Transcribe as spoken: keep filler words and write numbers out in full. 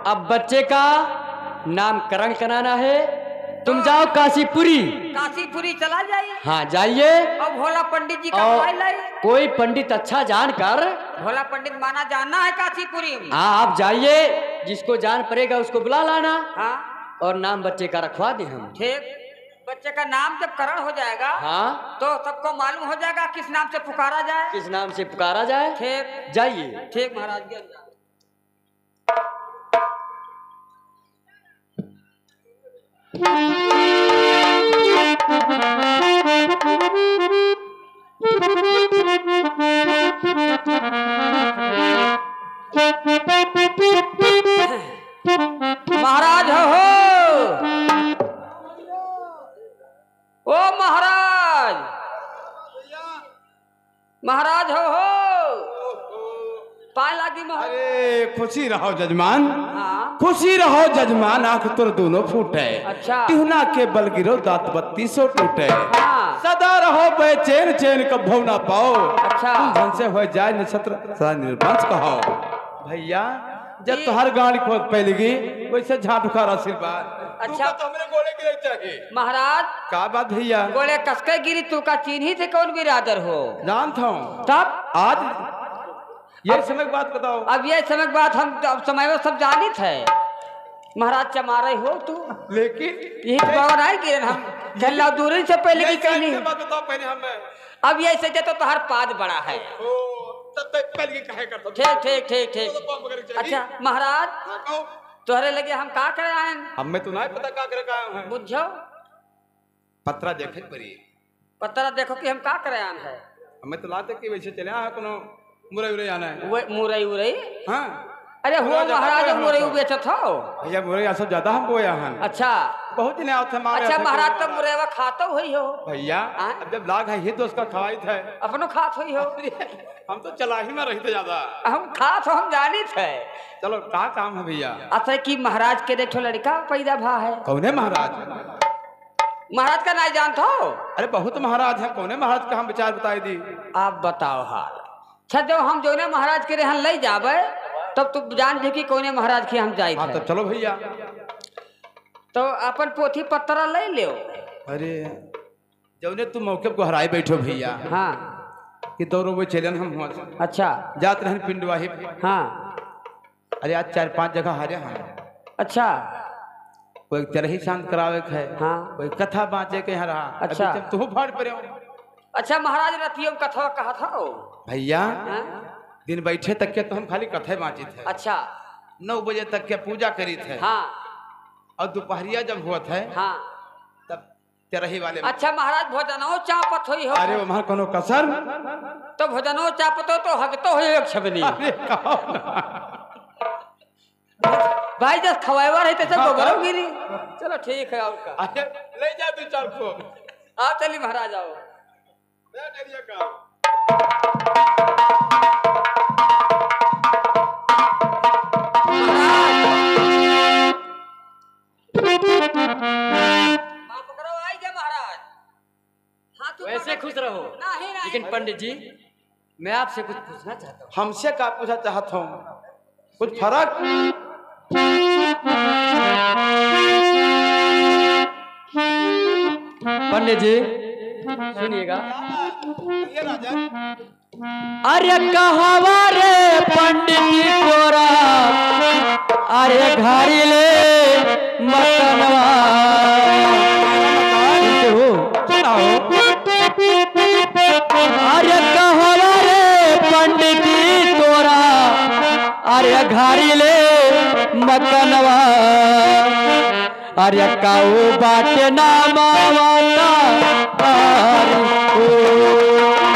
अब बच्चे का नामकरण कराना है। तुम तो जाओ काशीपुरी। काशीपुरी चला जाइए। हाँ, जाइए। और भोला पंडित जी का और बुलाई लाई। कोई पंडित अच्छा जानकर। भोला पंडित माना जाना है काशीपुरी में। हाँ, आप जाइए, जिसको जान पड़ेगा उसको बुला लाना। हाँ। और नाम बच्चे का रखवा दें हम। ठीक। बच्चे का नाम जब करण हो जाएगा, हाँ। तो सबको मालूम हो जाएगा किस नाम से पुकारा जाए। किस नाम से पुकारा जाए। ठीक। जाइए। ठीक महाराज, ज्ञान। महाराज हो, हो। ओ महाराज, महाराज हो, हो। पाए लागी महाराज। अरे, खुशी रहो जजमान। हाँ। खुशी रहो जजमान, आँख तोर दोनों फूटे। अच्छा। टिहुना के बल गिरो, दाँत बत्तीसों टूटे। हाँ। सदा रहो बेचैन, चैन कभो ना पाओ। अच्छा। कुल धन से हो जाए निछत्र, सदा निर्वंश कहो। भइया, जब ई तोहर गाड़ी खोद पैलगी, वैसे झाँट उखाड़ आशीर्वाद। अच्छा। तुमका तो हमरे गोड़े गिरे चाहिए। महाराज। का बात भइया? गोड़े कसके गिरी, तू का चीन्ही थे कौन बिरादर हो? जानत हूँ। तब? आज ये समय की बात बताओ। अब ये समय की बात हम, अब समय में सब जानित है। महाराज चमारे हो तू। लेकिन यही तो बाबा नहीं गिरे हम। झल्ला दूरी से पहले ये की कहनी। बात बताओ पहले हमें। अब ये सजे तो तोहर पाद बड़ा है। ओ, तब तक पहले की कहे करता। ठीक, ठीक, ठीक, ठीक। तो पाँव पकड़ के चली। अच्छा, महाराज, हाँ, कहो। तोहरे लगे हम का करे आएन? हमें तो नहीं पता का करे का आएन। बुझो। पत्रा देखे परी। पत्रा देखो कि हम का करे आएन है। हमें तो लाते कि वैसे चले आए, कोनो मुरई उरई आना है। वो मुरई उरई? हाँ। अरे हो मुरई ज्यादा महाराज, करे हम मुरई तो। बेचत हो? भइया, मुरई सब ज्यादा हम बोया हन। अच्छा। बहुत दिन आवत है, मारे अच्छा, आते महाराज, के तो मुरैवा खातो होई हो। भइया, हाँ? अब जब लाग है, ये तो उसका खवाइत है। अपनो खात होई हो। हम तो चलाही में रहित ज्यादा। हम खात हो, हम जानित है। चलो, का काम है भइया? असल कि महाराज के एक ठो लड़का पैदा भा है। कौने महाराज? महाराज का नाई जानत हो? अरे, बहुत महाराज है, कौने महाराज का हम विचार बताई दी? आप बताओ हाल। अच्छा, जब हम जौने महाराज के रहन लई जाबे, तब तू जान जे कि कौने महाराज के हम जाइत है। हाँ, तब चलो भइया। तो अपन पोथी पत्रा लई लेओ। अरे, जौने तू मौके पर गोहराई बैठो भइया। हाँ। कि दौड़ो वो चलन हम हुआ। अच्छा। जात रहन पिंडवाही। हाँ। अरे, आज चार पांच जगह हारे हम। अच्छा। कोई चरही शांत करावे के है, हाँ। कोई कथा बाँचे के यहाँ रहा। अच्छा। अभी जब तू फाड़ पड़े हो। अच्छा महाराज, रतियों में कथा कहत हो? भइया, हाँ? दिन बैठे तक के तो हम खाली कथा बाँचित है। अच्छा। नौ बजे तक के पूजा करित है। हाँ। और दोपहरिया जब होत है, हाँ। तब चरही वाले में। अच्छा महाराज, भोजनो चापत होई हो? अरे, वहाँ कोनो कसर? तो भोजनो चापत हो तो हगतो हो एक छबनी। अरे, कहो ना। भाई, जस खवाए वाला है, तैसे हाँ, गोबरो हाँ। गिरी। चलो, ठीक है, और का? अरे, ले जा दो चार को। आओ, चली महाराज, आओ। ले, ले लिया का? महाराज। माफ करो, आई गए महाराज। हाँ, तू वैसे खुश रहो। नहीं, नहीं। लेकिन पंडित जी, मैं आपसे कुछ पूछना चाहता हूँ। हमसे का पूछा चाहत हो? कुछ फर्क? पंडित जी, सुनिएगा। ये राजा। अरे कहवा रे पंडित तोरा, अरे घारी ले मकनवा। सुनते हो? सुनाओ। अरे कहवा रे पंडित तोरा, अरे घारी ले मकनवा। अरे काऊ बाटे नामा वाला, अरे ओ।